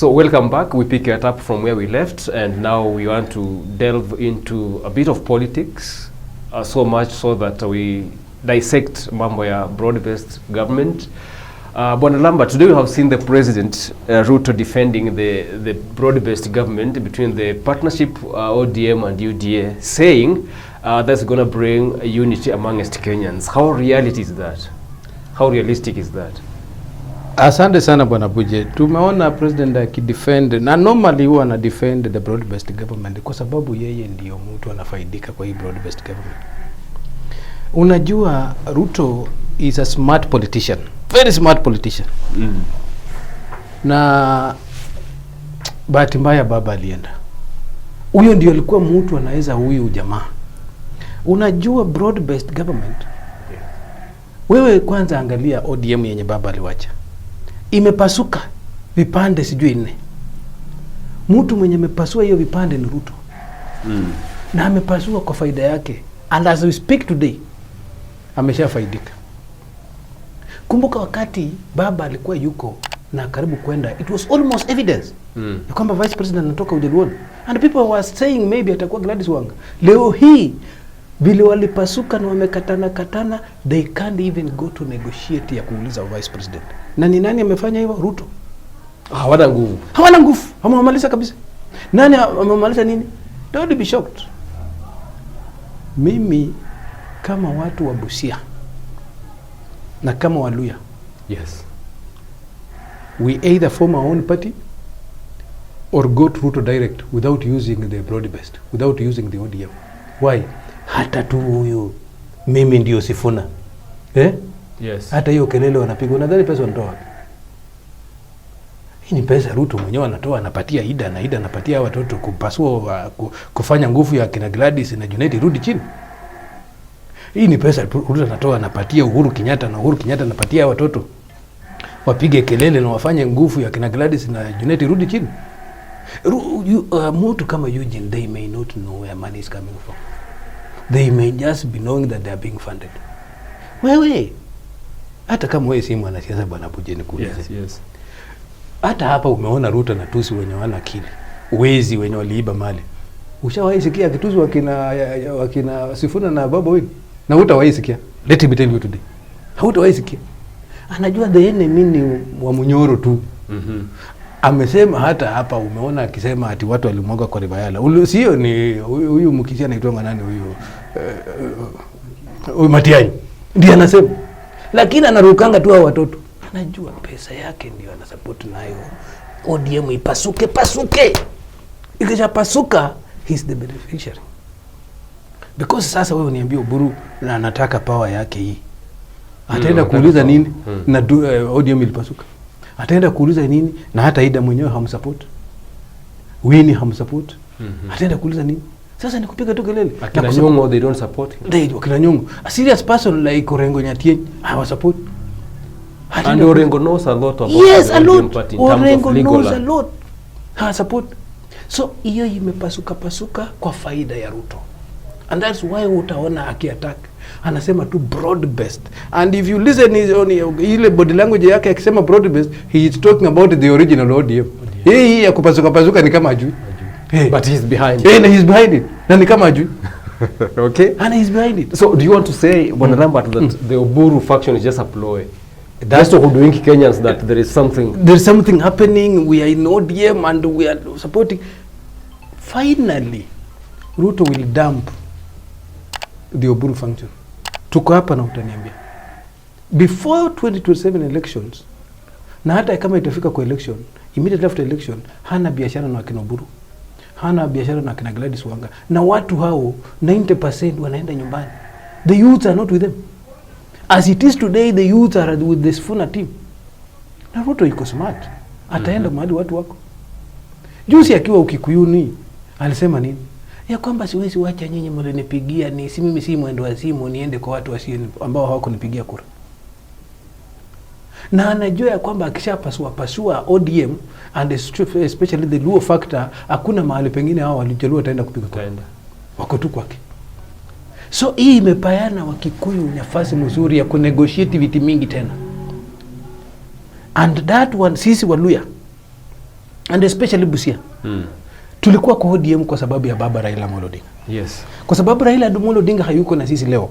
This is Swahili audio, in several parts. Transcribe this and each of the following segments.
So welcome back. We pick it up from where we left, and now we want to delve into a bit of politics, so much so that we dissect mambo ya broad-based government. Bwana Lamba, today we have seen the President Ruto defending the broad-based government between the partnership ODM and UDA, saying that's going to bring unity amongst Kenyans. How reality is that? How realistic is that? Asante sana, Bwana Buje. Tumeona president akidefend, na normally huwa ana defend the broad based government kwa sababu yeye ndiyo mtu anafaidika kwa hii broad based government. Unajua, Ruto is a smart politician, very smart politician. Na bahati mbaya baba alienda. Huyo ndio alikuwa mtu anaweza huyu jamaa. Unajua broad based government, wewe kwanza angalia ODM yenye baba aliwacha imepasuka vipande sijui nne. Mtu mwenye amepasua hiyo vipande ni Ruto na amepasua kwa faida yake, and as we speak today ameshafaidika. Kumbuka wakati baba alikuwa yuko na karibu kwenda, it was almost evidence ya kwamba vice president anatoka Ujaluoni and people were saying maybe atakuwa Gladys Wanga. Leo hii vile walipasuka na wamekatana katana, they can't even go to negotiate ya kuuliza vice president. Na ni nani amefanya hivyo? Ruto. Hawana nguvu. Hawana nguvu, wamemaliza kabisa. Nani amemaliza nini? Don't be shocked. Mimi kama watu wa Busia na kama Waluya, we either form our own party or go to Ruto direct without using the broad based, without using the ODM. Why? Hata tu huyu mimi ndio Sifuna, eh? Yes. Hata hiyo kelele wanapiga, unadhani pesa wanatoa wapi? Hii ni pesa Ruto mwenyewe anatoa, anapatia Ida na Ida anapatia hawa watoto kupasua kufanya nguvu ya kina Gladys na Junet irudi chini. Hii ni pesa Ruto anatoa, anapatia Uhuru Kenyatta na Uhuru Kenyatta anapatia hawa watoto wapige kelele na wafanye nguvu ya kina Gladys na Junet irudi chini. Mtu kama Eugene, they may not know where money is coming from. They may just be knowing that they are being funded. Wewe hata kama wewe si mwanasiasa, Bwana Buje, nikuulize. Yes. Hata hapa umeona Ruto na tusi wenye wana akili, wezi wenye waliiba mali. Ushawahi sikia akitusi wakina Sifuna na Babu Owino? Na hutawahi sikia. Let me tell you today. Hautawahi sikia. Anajua the enemy ni wa Munyoro tu. Amesema hata hapa umeona akisema ati watu walimwaga kwa River Yala. Sio ni huyu Mkisia, anaitwa nani huyu? Huyu Matiang'i. Ndiye anasema. Lakini anarukanga tu hao watoto. Anajua pesa yake ndio anasupport nayo. ODM ipasuke pasuke. Ikishapasuka, he's the beneficiary. Because sasa wewe uniambie, Oburu na anataka power yake hii. Ataenda Anataka kuuliza power. nini? Na ODM ilipasuka. Ataenda kuuliza nini? Na hata Ida mwenyewe hamsupport. Winnie hamsupport. Ataenda kuuliza nini? Sasa ni kupiga tu kelele. Akina Na Nyong'o, they don't support him. They, wakina Nyong'o. A serious person like Orengo Nyatieng hawasupport. And Orengo knows a lot about Yes, the a ODM lot. party in terms Orengo of legal knows a lot. Ha support. So hiyo imepasuka pasuka kwa faida ya Ruto. And that's why utaona akiattack anasema tu broad based, and if you listen his on ile body language yake akisema broad based, he is talking about the original ODM. Hii ya kupasuka pasuka ni kama ajui. Hey. But he's behind. Hey, and he's behind it, na ni kama ajui. Okay. And he's behind it. So do you want to say, Bwana Lambert, that the Oburu faction is just a ploy? Just to hoodwink Kenyans that there is something. There's something happening, we are in ODM and we are supporting. Finally, Ruto will dump the Oburu faction. Tuko hapa na utaniambia before 2027 elections, na hata kama itafika kwa election, immediately after election, hana biashara na wakina Oburu, hana biashara na wakina Gladys Wanga, na watu hao 90% wanaenda nyumbani. The youths are not with them. As it is today, the youths are with the Sifuna team. Na Ruto yuko smart, ataenda mahali watu wako. Juzi akiwa Ukikuyuni alisema nini? Ya kwamba siwezi wacha nyinyi mlinipigia, ni si mimi si mwendo wazimu niende kwa watu wasio ambao hawakunipigia kura. Na anajua ya kwamba akishapasua pasua ODM and especially the Luo factor, hakuna mahali pengine hao Wajaluo wataenda kupiga kura, Utaenda. Wako tu kwake. So hii imepayana Wakikuyu nafasi mzuri ya kunegotiate viti mingi tena, and that one, sisi Waluya And especially Busia. Tulikuwa kwa ODM kwa sababu ya baba Raila Amolo Odinga. Kwa sababu Raila Amolo Odinga hayuko na sisi leo.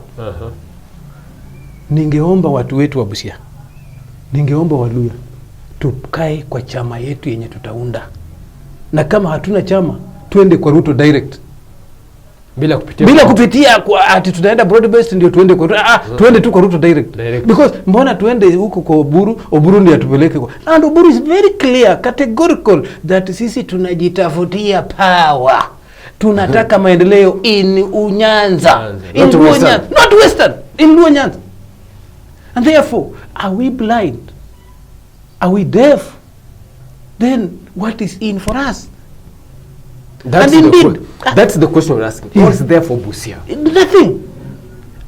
Ningeomba watu wetu wa Busia, ningeomba Waluya tukae kwa chama yetu yenye tutaunda, na kama hatuna chama, twende kwa Ruto direct. Bila kupitia Bila kupitia kwa ati tunaenda broad based ndio tuende kwa Ruto. Ah, tuende tu kwa Ruto direct. Direct. Because mbona tuende huko kwa Oburu? Oburu ndio atupeleke kwa, and Oburu is very clear, categorical, that sisi tunajitafutia power, tunataka maendeleo in Unyanza. Nyanza. In Not Luo Western. Nyanza, not Western, in Luo Nyanza. And therefore, are we blind? Are we deaf? Then what is in for us? That's And the indeed- that's the question we're asking. What's there for Busia? Nothing.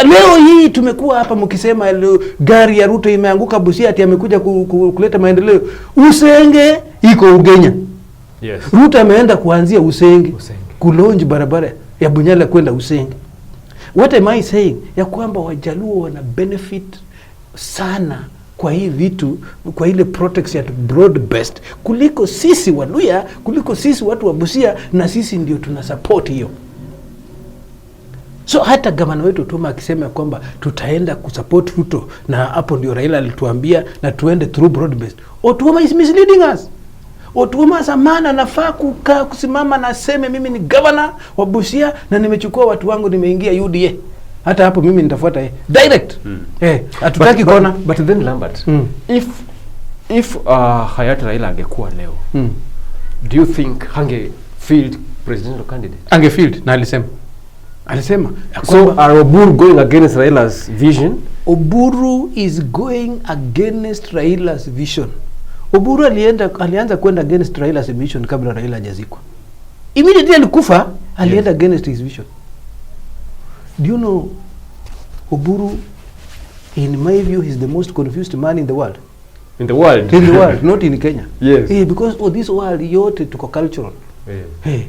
Leo hii tumekuwa hapa mkisema leo gari ya Ruto imeanguka Busia, ati amekuja kuleta maendeleo. Usenge iko Ugenya. Ruto ameenda kuanzia Usenge, Usenge. Kulaunch barabara ya Bunyala kwenda Usenge. What am I saying? Ya kwamba Wajaluo wana benefit sana kwa hii vitu, kwa ile protection ya broad based kuliko sisi Waluya, kuliko sisi watu wa Busia, na sisi ndio tuna support hiyo. So hata gavana wetu Otuoma akisema kwamba tutaenda kusupport Ruto na hapo ndio Raila alituambia na tuende through broad based, Otuoma is misleading us. Otuoma as a man anafaa kukaa, kusimama na aseme, "Mimi ni governor wa Busia na nimechukua watu wangu, nimeingia UDA." Hata hapo mimi nitafuata yeye direct. Eh, hatutaki kona. But then Lambert, if hayati Raila angekuwa leo, do you think hange field presidential candidate? Angefield, na alisema ya So kwamba are Oburu going against Raila's vision? Oburu is going against Raila's vision. Oburu alianza kwenda against Raila's vision kabla Raila hajazikwa. Immediately alikufa, alienda against his vision. Do you know Oburu, in my view, he's the most confused man in the world. In the world. In the world, not in Kenya. Eh, because oh, this world yote tuko cultural. Hey,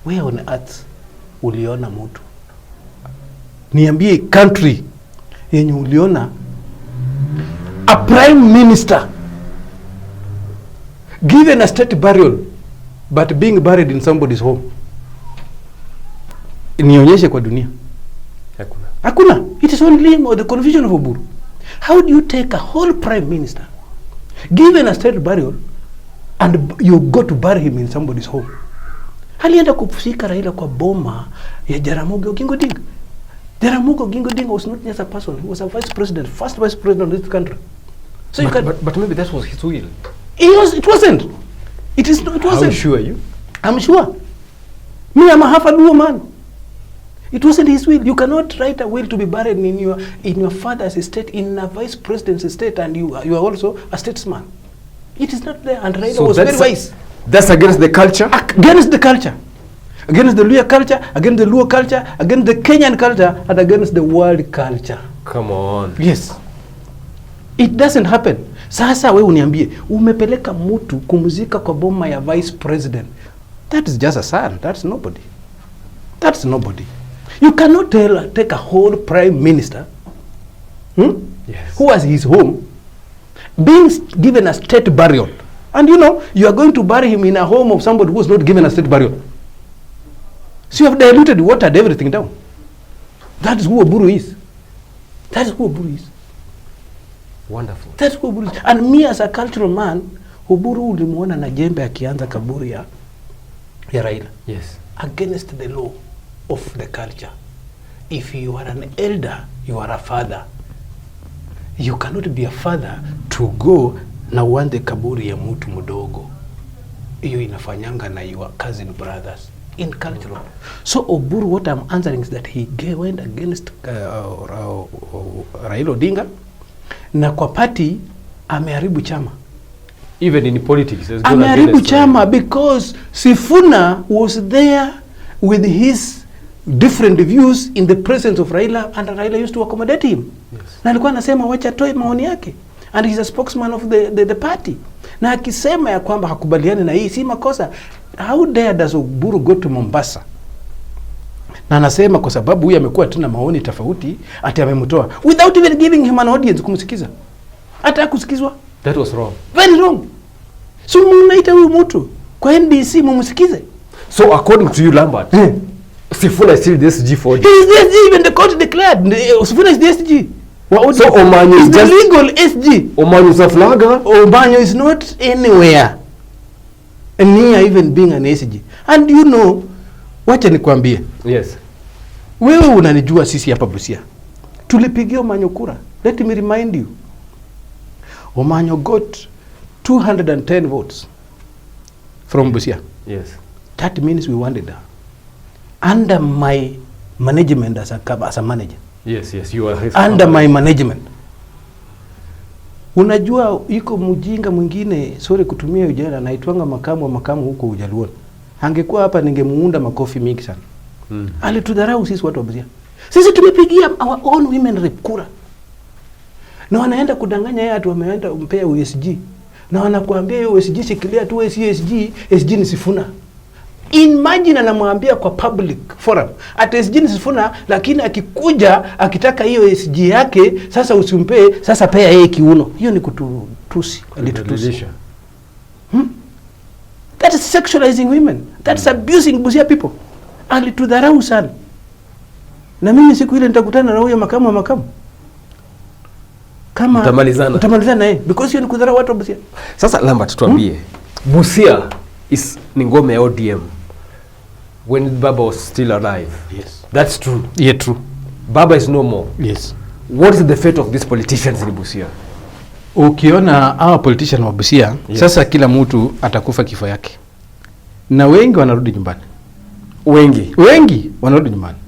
where on earth uliona mtu? Niambie country yenye uliona a prime minister given a state burial but being buried in somebody's home. Nionyeshe kwa dunia. Hakuna. Hakuna. It is only him or the confusion of Oburu. How do you take a whole prime minister, given a state burial, and you go to bury him in somebody's home? Alienda kuzika Raila kwa boma ya Jaramogi Oginga Odinga. Jaramogi Oginga Odinga was not just a person, he was a vice president, first vice president of this country. So you But, can, but maybe that was his will. It wasn't. It wasn't. How sure are you? I'm sure. Me, I'm a half a Luo man. It wasn't his will. You cannot write a will to be buried in your father's estate, in a vice president's estate, and you are also a statesman. It is not there. And Raila So was very that's wise. That's against the culture. Against the culture. Against the Luya culture, against the Luo culture, against the Kenyan culture, and against the world culture. Come on. Yes. It doesn't happen. Sasa we uniambie, umepeleka mtu kumzika kwa boma ya vice president. That is just a son. That's nobody. That's nobody. You cannot take a whole prime minister, Yes. who has his home, being given a state burial. And you are going to bury him in a home of somebody who is not given a state burial. So you have diluted, watered everything down. That is who Oburu is. That is who Oburu is. Wonderful. That's who Oburu is. And me as a cultural man, Oburu ulimuona na jembe akianza kaburi ya Raila. Against the law of the culture. If you are an elder, you are a father. You cannot be a father to go na uanze kaburi ya mtu mdogo. Hiyo inafanyanga na your cousin brothers in cultural. So Oburu, what I'm answering is that he went against Raila Odinga, na kwa party ameharibu chama. Even in politics, has gone Ameharibu against chama because Sifuna was there with his different views in the presence of Raila, and Raila used to accommodate him. Na alikuwa anasema wacha atoe maoni yake, and he's a spokesman of the party, na akisema ya kwamba hakubaliani na hii, si makosa. How dare does Oburu go to Mombasa na anasema kwa sababu huyu amekuwa tuna maoni tofauti, ati amemtoa without even giving him an audience kumsikiza, hata hakusikizwa. That was wrong. Very wrong. So mnaita huyu mtu kwa NDC mumsikize. So according to you, Lambert, Sifuna is still the SG for He is the SG, even the court declared. Sifuna is the SG. Wa ODM. So Omanyo is is the just- legal SG. Omanyo is a flagger. Omanyo is not anywhere near even being an SG. And you know, wacha nikwambie, Yes. wewe unanijua, sisi hapa Busia tulipigia Omanyo kura. Let me remind you, Omanyo got 210 votes from Busia. Yes. That means we wanted her under my management as a manager. Yes, you are his Under my management. Unajua iko mjinga mwingine, sorry kutumia ujana, anaitwanga makamu wa makamu huko Ujaluoni. Angekuwa hapa ningemuunda makofi mingi sana. Alitudharau sisi watu wa Busia. Sisi tumepigia our own women rep kura. Na wanaenda kudanganya yeye ati wameenda umpea USG. Na wanakuambia hiyo USG shikilia tu, wewe si SG, SG ni Sifuna. Imagine anamwambia kwa public forum ati SG ni Sifuna, lakini akikuja akitaka hiyo SG yake sasa usimpee, sasa pea yeye kiuno. Hiyo ni kututusi, alitutusi. Kudhalilisha. That is sexualizing women. That's abusing Busia people. Alitudharau sana. Na mimi siku ile nitakutana na huyo makamu wa makamu. Kama Mtamalizana. Mtamalizana naye because hiyo ni kudharau watu wa Busia. Sasa Lambert, tuambie. Busia is ni ngome ya ODM. When Baba was still alive. Yes. That's true. Yeah, true. Baba is no more. Yes. What is the fate of these politicians in Busia? Ukiona hawa politician wa Busia, Yes. sasa kila mtu atakufa kifo yake. Na wengi wanarudi nyumbani. Wengi. Wengi wanarudi nyumbani.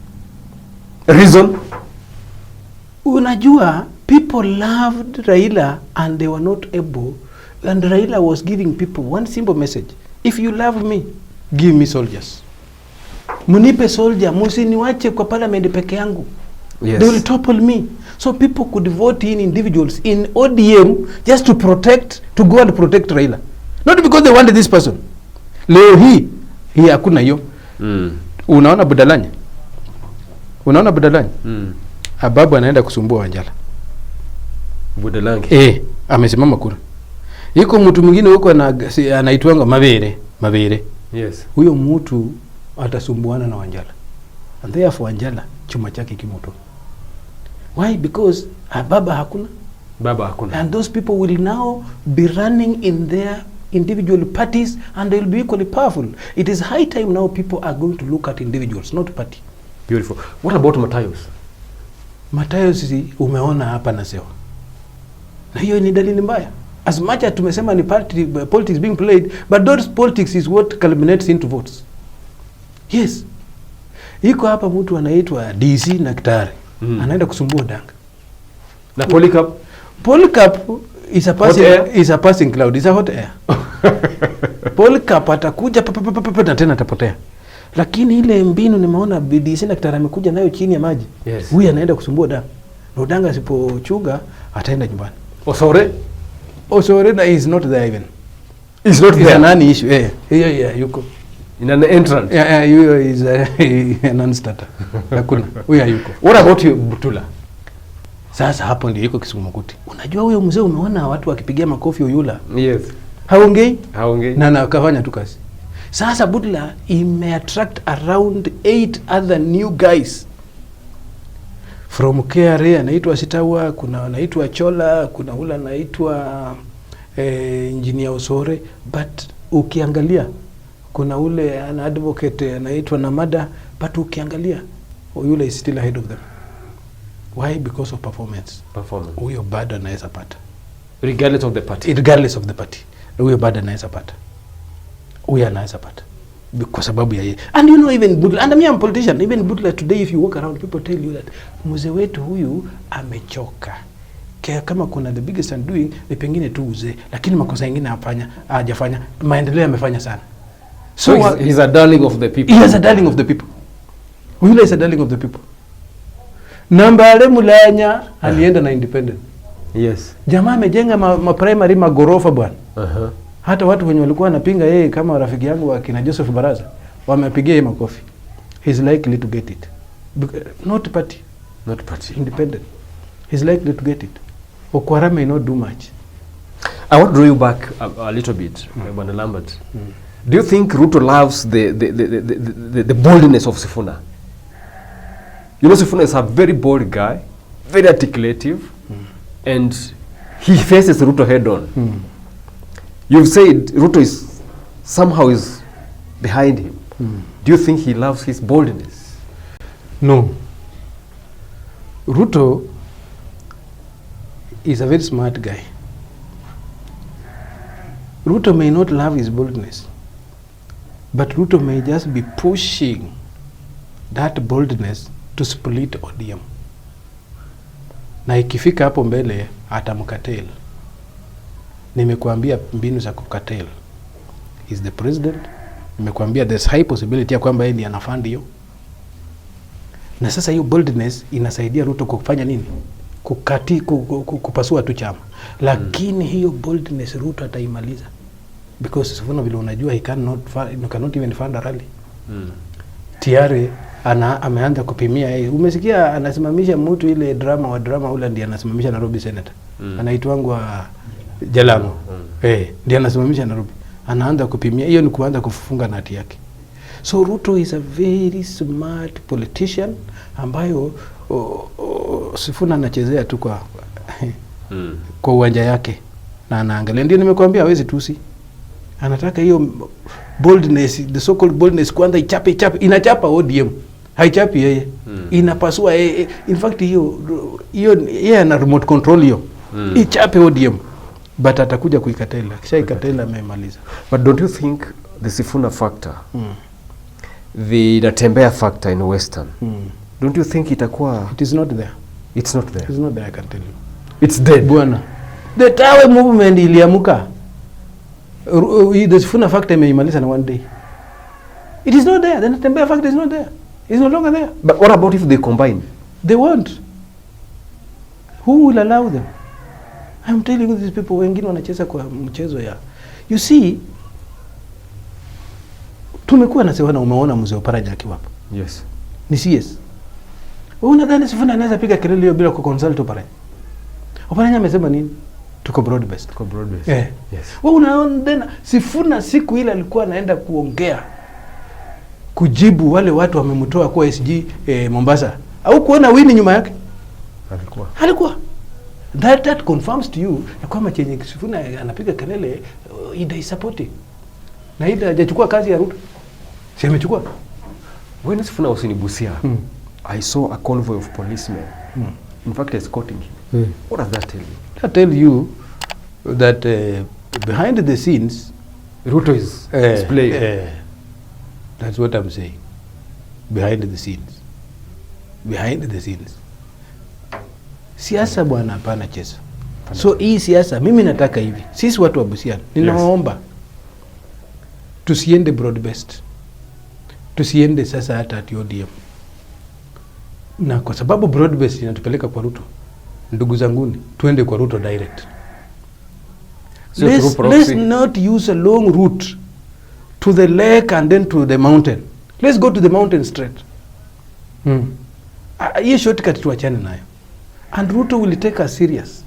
Reason? Unajua people loved Raila and they were not able, and Raila was giving people one simple message: if you love me, give me soldiers. Munipe soldier, musiniwache kwa parliament peke yangu. They will topple me. So people could vote in individuals in ODM just to protect, to go and protect Raila, not because they wanted this person. Leo hii hii hakuna hiyo. Unaona Budalanya, unaona Budalanya, Ababu anaenda kusumbua Wanjala. Budalangi. Eh, amesimama kura. Iko mtu mwingine huko anaitwanga Mabere, Mabere. Yes. Huyo mtu atasumbuana na Wanjala. And therefore Wanjala chuma chake kimoto. Why? Because baba hakuna. Baba hakuna. And those people will now be running in their individual parties and they will be equally powerful. It is high time now people are going to look at individuals, not party. Beautiful. What about Matayos? Matayos umeona hapa nasewa. Na hiyo ni dalili mbaya. As much as tumesema ni party, politics being played, but those politics is what culminates into votes. Yes. Iko hapa mtu anaitwa DC na Kitare. Anaenda kusumbua Odanga. Na Polycarp? Polycarp is a passing, air? Is a passing cloud, is a hot air. Polycarp atakuja pa, pa, pa, pa, pa, na tena atapotea. Lakini ile mbinu nimeona DC na Kitare amekuja nayo chini ya maji. Yes. Huyu anaenda kusumbua Odanga. Na Odanga asipochunga ataenda nyumbani. Osore? Osore na is not there even. Is not It's there. a non issue. Eh, yeah, yuko. In an entrance. Yeah, huyo is a non-starter. Hakuna. Huyo hayuko. What about you, Butula? Sasa hapo ndio iko kisungumukuti. Unajua huyo mzee, umeona watu wakipigia makofi Oyula. Yes. Haongei Haongei. na akafanya tu kazi. Sasa Butula imeattract around eight other new guys from KRA, anaitwa Sitawa, kuna anaitwa Chola, kuna ule anaitwa engineer Osore, but ukiangalia kuna ule ana advocate anaitwa Namada, but ukiangalia yule is still ahead of them. Why? Because of performance. Performance. Huyo bado anaweza pata Regardless of the party. Regardless of the party, huyo bado anaweza pata, huyo anaweza pata kwa sababu ya yeye. And you know, even Butula, and me, I'm a politician, even Butula today, if you walk around, people tell you that mzee wetu huyu amechoka. Kama kuna the biggest undoing ni pengine tu uzee, lakini makosa mengine hafanya hajafanya, maendeleo amefanya sana. So he's a darling of the people. He is a darling of the people. Yule is a darling of the people. Nambale Mulanya alienda na independent. Yes. Jamaa amejenga ma primary magorofa, bwana. Hata watu wenye walikuwa wanapinga yeye kama rafiki yangu wa kina Joseph Baraza wamepigia yeye makofi. He's likely to get it. Not party, Not party. Independent. He's likely to get it. Okwara may not do much. I want to draw you back a little bit, Bwana Lambert. Do you think Ruto loves the boldness of Sifuna? You know, Sifuna is a very bold guy, very articulative, and he faces Ruto head on. You've said Ruto is somehow is behind him. Do you think he loves his boldness? No. Ruto is a very smart guy. Ruto may not love his boldness, but Ruto may just be pushing that boldness to split ODM. Na ikifika hapo mbele atamcurtail. Nimekuambia mbinu za kucurtail. Is the president. Nimekuambia there's high possibility ya kwamba yeye ndiye anafund hiyo. Na sasa hiyo boldness inasaidia Ruto kufanya nini? Kukati, kupasua tu chama, lakini hiyo boldness Ruto ataimaliza because Sifuna vile unajua he cannot even fund a rally. Tayari ameanza kupimia yeye. Umesikia anasimamisha mtu ile drama wa drama ule ndiye anasimamisha Nairobi senator. Anaitwangwa Jalango. Eh, ndiye anasimamisha Nairobi. Anaanza kupimia. Hiyo ni kuanza kufunga nati yake. So Ruto is a very smart politician ambayo Sifuna anachezea tu kwa kwa uwanja yake na anaangalia. Ndio nimekuambia hawezi tusi, anataka hiyo boldness, the so called boldness kwanza ichape ichape, inachapa ODM, haichapi yeye. Inapasua yeye. In fact hiyo hiyo yeye ana remote control hiyo. Ichape ODM, but atakuja kuicurtail. Akishaicurtail amemaliza. But don't you think the Sifuna factor, the Natembeya factor in Western, don't you think itakuwa It is not there. It's not there? It is not there, I can tell you. It's dead. Bwana, the Tawe movement iliamuka. The Sifuna factor imeimaliza na one day. It is not there. The Natembeya factor is not there. It's no longer there. But what about if they combine? They won't. Who will allow them? I'm telling you, these people wengine wanacheza kwa mchezo ya, you see, tumekuwa na Sifuna, umeona mzee Oparanya akiwa hapo. Yes. Ni CS. Wewe unadhani Sifuna anaweza piga kelele hiyo bila kuconsult Oparanya? Oparanya amesema nini? Tuko broad based. Kwa broad based. Eh. Yes. Wewe unaona tena Sifuna siku ile alikuwa anaenda kuongea kujibu wale watu wamemtoa kuwa SG Mombasa. Au kuona Winnie nyuma yake? Alikuwa. Alikuwa. That confirms to you ya kwamba chenye Sifuna anapiga kelele, Ida is supporting. Na Ida hajachukua kazi ya Ruto. Si amechukua? When Sifuna was in Busia, I saw a convoy of policemen. In fact, escorting him. What does that tell you? That tell you that behind the scenes Ruto is playing. That's what I'm saying. Behind the scenes. Behind the scenes. Siasa bwana, hapana cheza. So hii siasa mimi nataka hivi. Sisi watu wa Busia ninawaomba tusiende broad based. Tusiende sasa hata ati ODM. Na kwa sababu broad based inatupeleka kwa Ruto. Ndugu zanguni, tuende kwa Ruto direct. Sio through proxy. Let's not use a long route to the lake and then to the mountain. Let's go to the mountain straight. Ah, hii shortcut tuachane nayo. And Ruto will take us serious.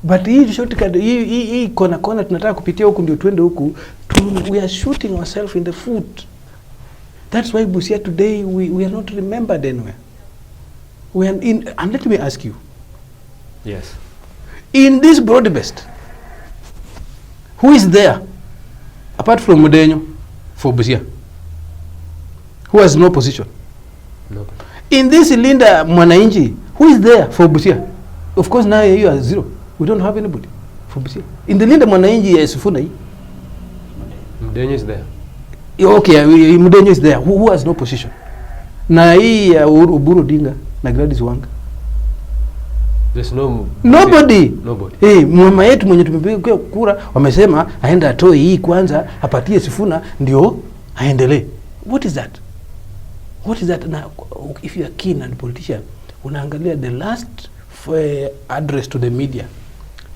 But hii shortcut hii kona kona tunataka kupitia huku ndio tuende huku we are shooting ourselves in the foot. That's why Busia today we are not remembered anywhere. We are in, and let me ask you, Yes. in this broad based, who is there apart from Mudenyo for Busia, who has no position? No. In this Linda Mwananchi, who is there for Busia? Of course now you are zero. We don't have anybody for Busia. In the Linda Mwananchi ya Sifuna hii, Mdenyo is there. Okay, Mudenyo is there, who has no position. Na hii ya Oburu Odinga na Gladys Wanga. There's no Nobody. Nobody. Eh, mama yetu mwenye tumepiga kura wamesema aende atoe hii kwanza apatie Sifuna ndio aendelee. What is that? What is that? Now, if you are keen and politician, unaangalia the last address to the media.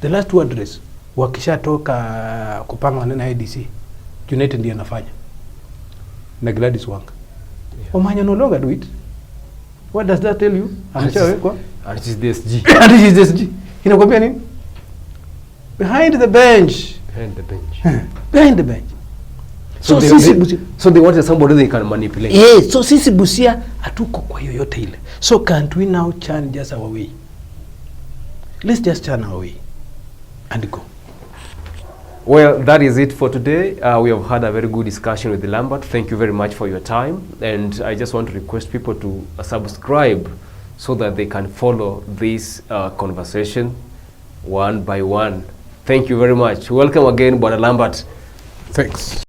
The last two address wakishatoka kupanga maneno ya IDC, Junet ndiye anafanya na Gladys Wanga. Omanya no longer do it. What does that tell you? Ameshawekwa. And it is the SG. And this is SG. Inakwambia nini? Behind the bench. Behind the bench. Behind the bench. So, they, sisi they, Busia, so they wanted somebody they can manipulate. So sisi Busia hatuko kwa yoyote ile. So can't we now churn just our way? Let's just churn our way and go. Well, that is it for today. We have had a very good discussion with Lambert. Thank you very much for your time. And I just want to request people to subscribe so that they can follow this conversation one by one. Thank you very much. Welcome again, Bwana Lambert. Thanks.